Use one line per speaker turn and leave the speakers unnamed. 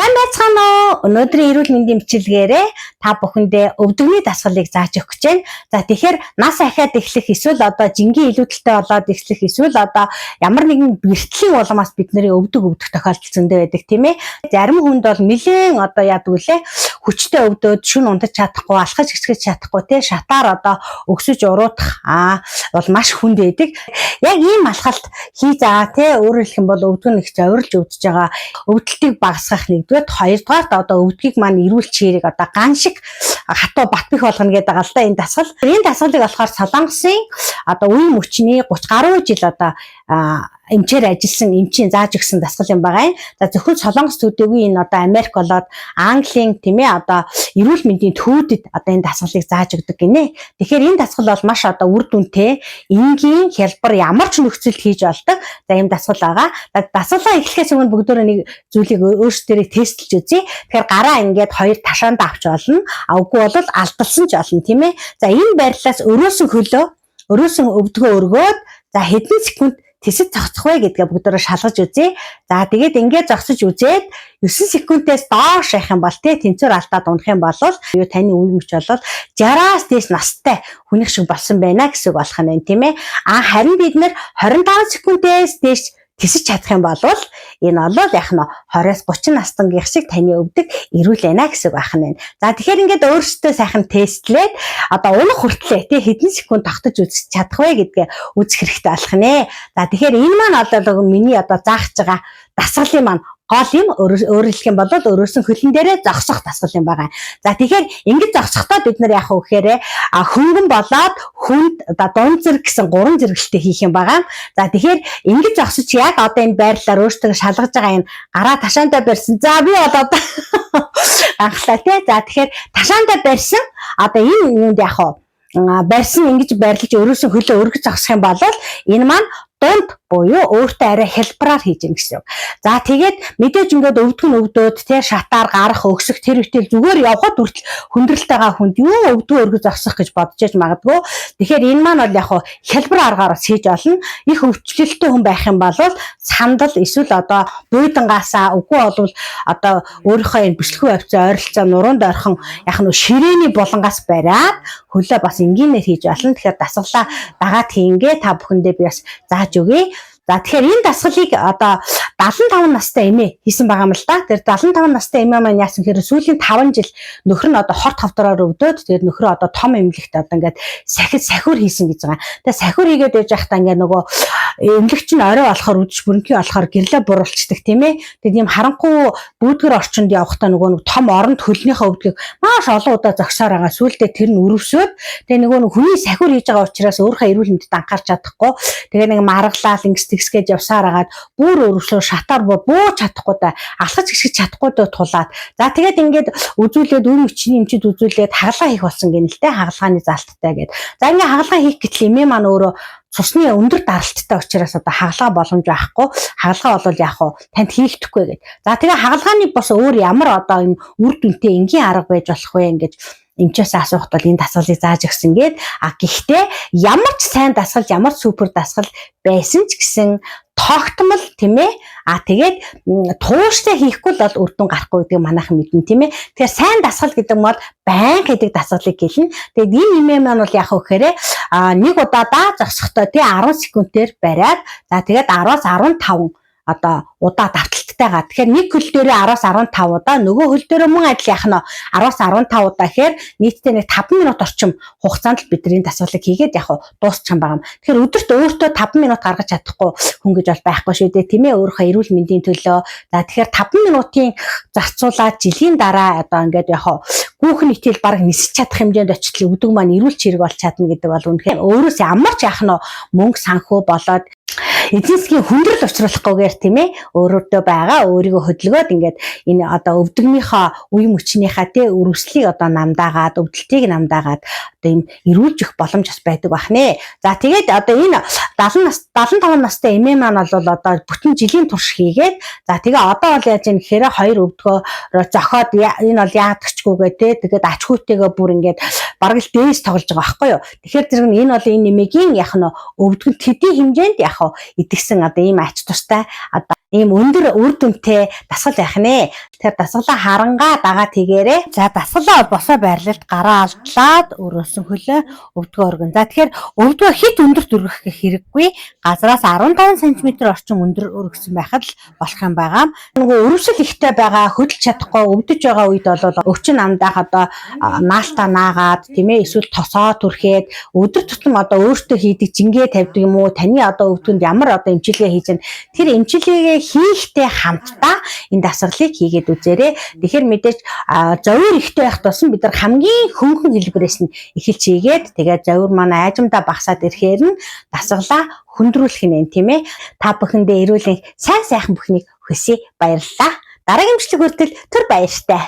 Сайн байцгаана уу? Өнөөдрийн эрүүл мэндийн бичлэгээрээ та бүхэндээ өвдөгний дасгалыг зааж өгөх гэж байна. За, тэгэхээр нас ахиад эхлэх эсвэл одоо жингийн илүүдэлтэй болоод эхлэх эсвэл одоо ямар нэгэн бэртлийн улмаас бидний өвдөг өвдөх тохиолдол зөндөө байдаг, тийм ээ. Зарим хүнд бол нэлээн одоо яадаг вүлээ, хүчтэй өвдөөд шөнө унтаж чадахгүй, алхаж гисгэж чадахгүй те, шатаар одоо өксөж уруудах бол маш хүнд байдаг. Яг ийм алхалт хий заа те, өөрөөр хэлэх юм бол өвдөг нь их зовирлж өвдөж байгаа өвдөлтийг багасгах нэгдүгээр, хоёрдугаарт одоо өвдгийг маань эрүүл чирэг одоо ган шиг хатуу бат бэх болгоно гэдэг байгаа л да энэ дасгал. Энэ дасгалыг болохоор Солонгосын одоо үе мөчний 30 гаруй жил одоо эмчээр ажилласан эмчийн зааж өгсөн дасгал юм байгаа юм. За, зөвхөн Солонгос төдийгүй энэ одоо Америк болоод Английн, тийм ээ, одоо эрүүл мэндийн төвүүдэд одоо энэ дасгалыг зааж өгдөг гинэ. Тэгэхээр энэ дасгал бол маш одоо үр дүнтэй, энгийн, хялбар, ямар ч нөхцөлд хийж болдог. За, ийм дасгал байгаа. За, дасгалаа эхлэхээс өмнө бүгдөө нэг зүйлийг өөрсдөө тестлж үзье. Тэгэхээр гараа ингээд хоёр ташаандаа авч болно. А үгүй бол алдалсан ч болно, тийм ээ. За, энэ байрлалаас өрөөсөн хөлөө, өрөөсөн өвдгөө өргөөд, за, хэдэн секунд тэсэж зогсох вэ гэдгээ бүгдөө шалгаж үзье. За, тэгээд ингээд зогсож үзээд 9 секундээс доош явах юм бол те, тэнцвэр алдаад унах юм бол юу, таны үе мөч бол 60-аас дээш настай хүнийх шиг болсон байна гэсэн үг болох нь байна, тийм ээ. А харин бид нэр 25 секундээс дээш тэсэж чадах юм бол энэ бол яг нь 20-аас 30 настангийнх шиг таны өвдөг эрүүл байна гэсэн үг байх нь байна. За, тэгэхээр ингээд өөрсдөө сайхан тестлээд одоо унах хүртлээ тий хэдэн секунд тогтож үзэж чадах вэ гэдгээ үзэх хэрэгтэй болох нэ. За, тэгэхээр энэ маань одоо миний одоо заах гэж байгаа дасгалын маань гол юм, өөрөөр хэлэх юм бол өрөөсөн хөлн дээрээ зогсох дасгал юм байгаа. За, тэгэхээр ингэж зогсохдоо бид нар яах вэ гэхээр хөнгөн болоод хүнд одоо дунд зэрэг гэсэн гурван зэрэглэлтэй хийх юм байгаа. За, тэгэхээр ингэж зогсож яг одоо энэ байрлалаар өөртөө шалгаж байгаа энэ гараа ташаандаа барьсан. За, би бол одоо анхлаа тий. За, тэгэхээр ташаандаа барьсан одоо энэ юунд яах вэ? Барьсан, ингэж байрлаж өрөөсөн хөлөө өргөж зогсох юм бол энэ маань дунд буюу өөртөө арай хялбараар хийж гин гэсэн үг. За, тэгээд мэдээж ингээд өвдөг нь өвдөөд те, шатаар гарах, өксөх тэр үтэл зүгээр явхад хүртэл хүндрэлтэйгээ хүнд юу өвдгөө өргөж зогсох гэж бодож яж магадгүй. Тэгэхээр энэ маань бол яг хялбар аргаар бас хийж олно. Их өвчлөлттэй хүн байх юм бол сандал эсвэл одоо буудангаасаа, үгүй болвол одоо өөрийнхөө энэ бүслэхүү хавцаа ойролцоо нуруунд ойрхон яг нь ширээний булангаас бариад хөлөө бас энгийнээр хийж болно. Тэгэхээр дасгалаа дагаад хийнгээ та бүхэндээ би бас зааж өгье. За, тэгэхээр энэ дасгалыг одоо 75 настай эмээ хийсэн байгаа юм л да. Тэр 75 настай эмээ маань яасан гэхээр сүүлийн 5 жил нөхөр нь одоо хорт хавдраар өвдөөд, тэгээд нөхрөө одоо том эмнэлэгт одоо ингээд сахид сахиур хийсэн гэж байгаа. Тэгээд сахиур хийгээд байж байхдаа ингээд нөгөө эмнэлэгч нь орой болохоор үдш бүрэнхий болохоор гэрлээ буруулцдаг, тийм ээ. Тэгээд ийм харанхуй бүүдгэр орчинд явахдаа нөгөө нэг том оронд хөлнийхөө өвдгийг маш олон удаа зогсоор байгаа. Сүүлдээ тэр нь өрөвсөөд, тэгээд нөгөө нэг хүний сахиур хийж байгаа учраас өөрийнхөө эрүүл мэндэд анхаарч чадахгүй. Тэгээ нэг маргалаал ингэс тэгсгээд явсаар агаад бүр өрөвсөө шатаар бууж чадахгүй да, алхаж гисгэж чадахгүй дөө тулаад. За, тэгээд ингээд үзүүлээд, үр мөчний эмчид үзүүлээд хагалгаа хийх болсон гэнэ л дээ, хагалгааны залттай гээд. За, ингээд хагалгаа хийх гэтэл эмээ маань өөрөө цусны өндөр даралттай учраас одоо хагалгаа боломж байхгүй. Хагалгаа бол яах вэ? Танд хийгдэхгүй гээд. За, тэгээ хагалгааны бас өөр ямар одоо энэ үр дүнтэй энгийн арга байж болох вэ ингэж эмчээс асуухад бол энэ дасгалыг зааж өгсөн гээд. А гэхдээ ямар ч сайн дасгал, ямар ч супер дасгал байсан ч гэсэн тогтмол, тийм ээ, а тэгээд тууштай хийхгүй л бол үр дүн гарахгүй гэдгийг манайхан мэднэ, тийм ээ. Тэгэхээр сайн дасгал гэдэг нь бол байнга хийдэг дасгалыг хэлнэ. Тэгээд энэ эмээ маань бол яах вэ гэхээр нэг удаадаа зогсохдоо тий 10 секундээр бариад, за, тэгээд 10-аас 15 одоо удаа давталттайгаа. Тэгэхээр нэг хөл дээрээ 10-аас 15 удаа, нөгөө хөл дээрээ мөн адил яах нь 10-аас 15 удаа гэхээр нийтдээ нэг 5 минут орчим хугацаанд л бидний дасгалыг хийгээд яг дуусчих юм байна. Тэгэхээр өдөрт өөртөө 5 минут гаргаж чадахгүй хүн гэж бол байхгүй шүү дээ, тийм ээ, өөрийнхөө эрүүл мэндийн төлөө. За, тэгэхээр 5 минутын зарцуулаад жилийн дараа одоо ингээд яг гүүхэн итэл бараг нисэж чадах хэмжээнд очтол өвдөг маань эрүүл чирэг болж чадна гэдэг бол үнэхээр өөрөөс ямар ч яах нь мөнгө санхүү болоод эдийн засгийн хүндрэл учруулахгүйгээр, тийм ээ, өөрөөдөө байгаа өөрийгөө хөдөлгөөд ингээд энэ одоо өвдөгнийхөө үе мөчнийхээ тий өрөвслийг одоо намдаагаад, өвдөлтийг намдаагаад одоо ийм эрүүлж өгөх боломж бас байдаг байх нэ. За, тэгээд одоо энэ 70 нас 75 настай эмээ маань бол одоо бүтэн жилийн турш хийгээд, за, тэгээ одоо бол яаж юм гэхээр хоёр өвдгөөрөө зохиод энэ бол яадагчгүйгээ тий тэгээд ач хүүтэйгээ бүр ингээд бараг л дээс тоглож байгаа байхгүй юу. Тэгэхээр зэрэг энэ бол энэ нэмэгийн яг нь өвдгөн төдий хэмжээнд яг идэгсэн одоо ийм ач тустай одоо Ийм өндөр үр дүнтэй дасгал байх нэ. Тэгэхээр дасгалаа харангаа дагаад хийгээрэй. За, дасгалаа босоо байрлалд гараа алдлаад өрөөсөн хөлөө өвдгөө өргөн. За, тэгэхээр өвдгөө хэт өндөрт өргөх гэх хэрэггүй. Газраас 15 см орчим өндөр өргөсөн байхад л болох юм байгаа. Нөгөө өрөвсөл ихтэй байгаа, хөдөлж чадахгүй өвдөж байгаа үед бол өвчин амдаах одоо наалтаа наагаад, тийм ээ, эсвэл тосоо түрхээд, өдөр тутам одоо өөртөө хийдэг жингээ тавьдаг юм уу, таны одоо өвдгөнд ямар одоо эмчилгээ хийж байна, тэр эмчилгээгээ хийхтэй хамтдаа энэ дасгалыг хийгээд үзээрэй. Тэгэхээр мэдээж зовир ихтэй байх тусам бид нар хамгийн хөнгөн хэлбэрээс нь эхэлж хийгээд, тэгээд зовир манай айжамдаа багасаад ирэхээр нь дасгалаа хөндрүүлэх нь, тийм ээ. Та бүхэндээ эрүүл энх, сайн сайхан бүхнийг хүсье. Баярлалаа. Дараагийн бичлэг хүртэл түр баяртай.